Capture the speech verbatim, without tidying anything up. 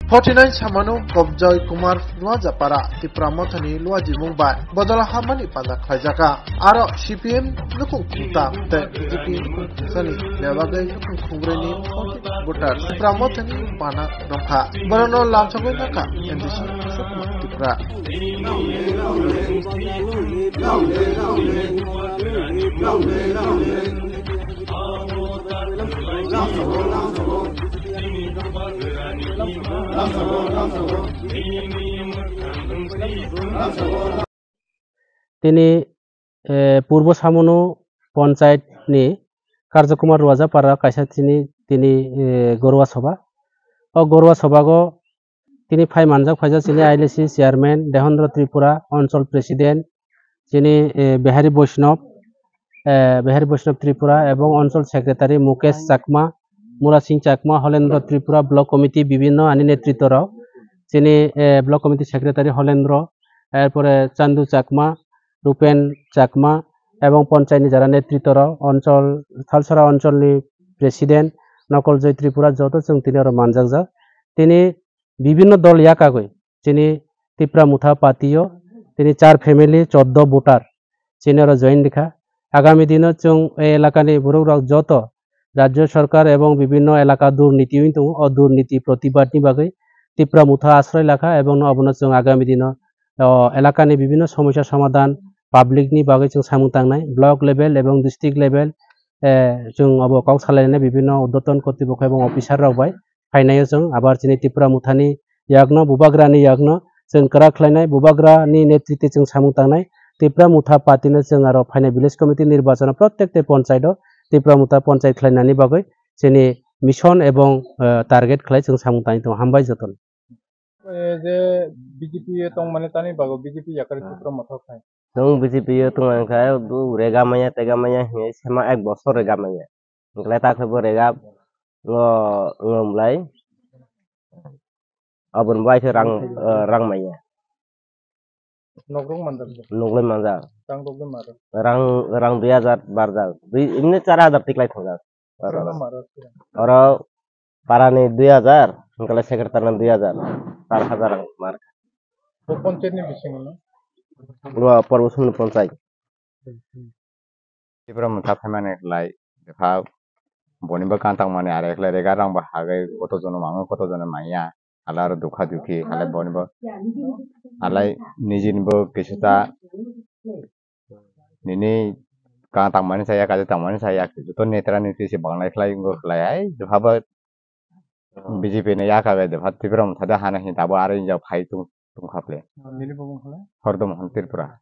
Forty nine samano Kobjoy Kumar Luajapara Tipra Mothani luajimung bai bodol hamani panda khlaijaga. Aro C P M nukhung thumta tei B J P nukhung thumsani bebagwi nukhung khungrwini forty voters Tipra Mothani pana rwkha. Borokno lamsogwi nokha M D C Ashok Kumar Tipra. Tini, eh, Purbo Samunu Panchayat ni Karjo Kumar Ruajapara kaisa tini, tini, eh, Gorwa Sabha. O Gorwa Sabha go tini phai manjak phaijak chini I L A C chairman Dehendra Tripura, Onchol president chini, eh, Behari Vaishnav, eh, Behari Vaishnav Tripura ebong Onchol secretary Mukesh Chakma, Mura Singh Chakma, Holendra Tripura, block committee bibhinno ani netritto rok chini, eh, block committee secretary Holendra, erpore Chandu Chakma, Rupen Chakma ebong panchayat ni jara netritto rok, Onchol, Thalsora Onchol ni president Nokol Joy Tripura joto chwng tini oro manjakjak. Tini bibhinno dol yakagwi chini Tipra Motha party o tini char family choddo voter chini oro join rikha. Agami dino chwng e elakani borok rok joto rajyo sarkar ebong bibhinno elaka durniti wng tongo, o durniti protibad ni bagwi Tipra Motha asroi lakha ebong no obono chwng agami dino o elakani bibhinno somosya somadhan public ni bagwi chwng samung tangnai, block level ebong district level, eh, chwng obo kok salainai bibhinno urdhwton kortripokho ebong officer rok bai. Phainaio chwng abar chini Tipra Mothani yakno, Bubagrani yakno chwng kwrak khlainai, Bubagrani netritwe chwng samung tangnai. Tipra Motha party no chwng aro phainai village committee nirbachano prottek tei panchayat o Tipra Motha panchayat khlainani bagwi chini mission ebong, eh, target khlai chwng samung tangwi tongo. Hambai jotono. Eh, je B J P o tongmani tani bago B J P yakari Tipra Motha khai. Nwng B J P o tongmani khai, bo rega maya, tega maya hinwi sema ek bosor rega maya. Wngkhe ta khe bo rega ngo, ngo mlai. Aboni bai khe rang, eh, rang maya. Nokrok manjak. Noklai manjak. Rang rok de maro. Rang, rang dui hajar barjak. Dui, imni char hajar tiklai thangjak. Oro maro. Oro parani dui hajar, hwnkhe secretary ni dui hajar. Char hajar ang mar. Bo panchayat ni bisingo no? Bo Porbo Sumni panchayat. Tipra Motha phaimani khlai, bwkha bonibo kantang mani are khlai rega rang bo hagwi koto jono mango koto jono manya, hala aro dukha dukhi, hala bonibo, halai nijinibo kisa ta nini kantang mani saya, kaisa tang mani saya, joto netra netri se banglai khlai, wngkha khlai hai, bwkha bo B J P ni yaka bai de pha Tipra Motha de hana hin tabo aro injak phai tung, tungkha ple. Nini bo wngkha le? Hordom Mohan Tripura.